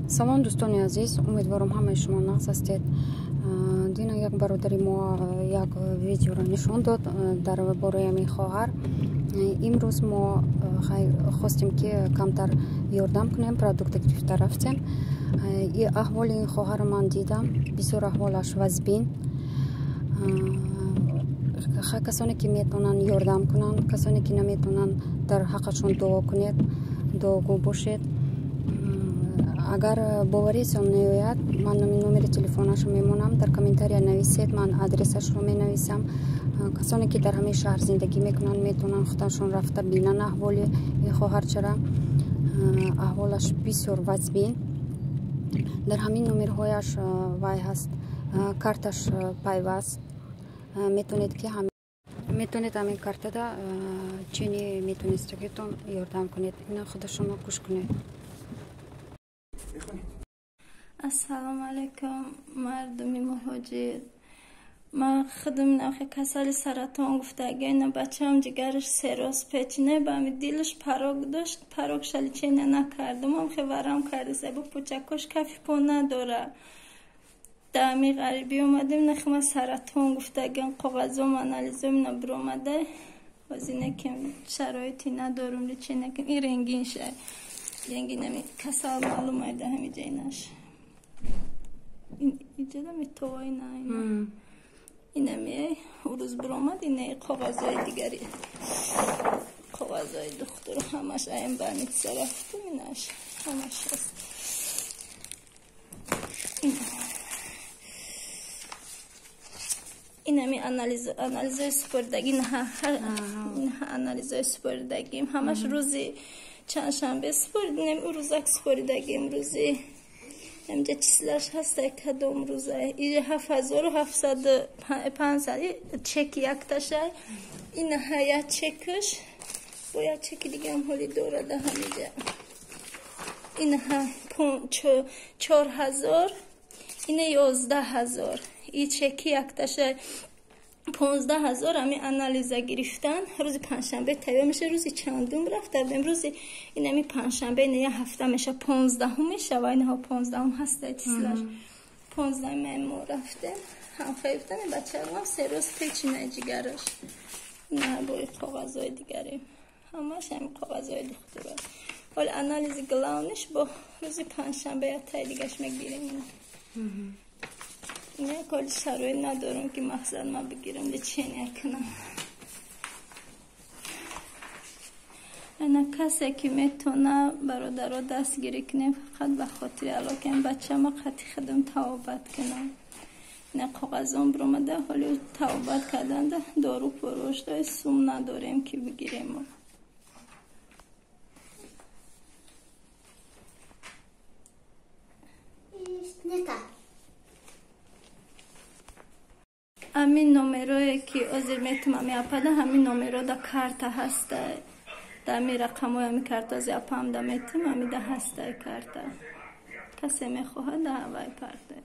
Салом, дӯстони азиз, умедворам ҳамаи шумо нағз ҳастед. Дина як бародари мо як видеоро нишон дод дар бораи ҳамин хоҳар. Имрӯз мо хостем, ки камтар ёрдам кунем, продукта гирифта рафтем. Аҳволи ин хоҳарро ман дидам, бисёр аҳволаш вазбин. Касоне ки метавонанд, ёрдам кунанд, касоне ки наметавонанд, дар ҳаққашон дуо кунед, дуогӯ бошед. Агар боваритон меояд, ман номери телефонашро мемонам, дар комментария нависед, ман адресашро менависам. Касоне ки дар ҳамин шаҳр зиндагӣ мекунанд, метавонанд худашон рафта бинанд аҳволи ин хоҳарчара. Аҳволаш бисёр вазбин. Дар ҳамин номерҳояш вай ҳаст, карташ пайваст. Метавонед ки метавонед ҳамин картада чени метавонистагитон ёрдам кунед. Ина худашонро гӯш кунед. Ассалому алайкум, мардуми муҳоҷир. Ман худам нахе касали саратон гуфтага, ина бачаам ҷигараш сероз печине, ба ами дилаш парок дошт, парок шаличена накардум, амхе варам карда, бо пучакош кафи по надора. Да ами ғарибӣ омадем, нахе ма саратон гуфтаган, коғазом анализом ина биромада, ҳозир кем шароити надорум, лечения кем, ин рентген шай. Рентген ами касал маълум айда ҳами ҷайнаш. Иҷода метовай на ина. Инами урӯз биромад, инаи коғазҳои дигари. Коғазҳои духтуру ҳамаш аям больница рафтум, инаш ҳамаш ҳаст. Инами анализҳои супоридагӣ, анализҳои супоридагим ҳамаш рӯзи чандшанбе супоридем, урӯзак супоридагим рӯзи ҳамҷа числаш ҳастай, кадом рӯза, иҷа 7705 чеки якташай, инаҳа як чекаш бо як чеки дигаам ҳоли дорада ҳамиҷа, инаҳа 4000, ина 11 000, и чеки якташай 15 000. Ами анализа гирифтан рӯзи панҷшанбе тайёр меша, рӯзи чандум рафта будем, рӯзи инами панҷшанбе, ина як ҳафта меша, 15-ум мешава, инаҳо 15-ум ҳаста числаш, 15-уми мо рафтем, ҳамхе гуфтам бачаам 3 рӯз печина ҷигараш, на бои коғазҳои дигаре, ҳамаш ҳами коғазҳои духтура. Ҳоли анализи главниш бо рӯзи панҷшанбе ятаи дигаш мегирем. Як ҳоли шароит надорам, ки мақсад ма бигирам, лечения кунам. Ана касе ки метавона, бародаро, дастгирӣ кунем, фақат ба хотири Алло, ки бачама қати худам тавобат кунам. Ина коғазон биромада, ҳоли тавобат карданда дору пурвошдои сум надорем, ки бигирем. Не так. Ҳамин номерое ки ҳозир метум, ами апада ҳамин номеро да карта ҳаста, да ами рақамҳои ами карта ҳозир апам да метум, ами да ҳастай карта. Касе мехоҳад, да ҳавай парта.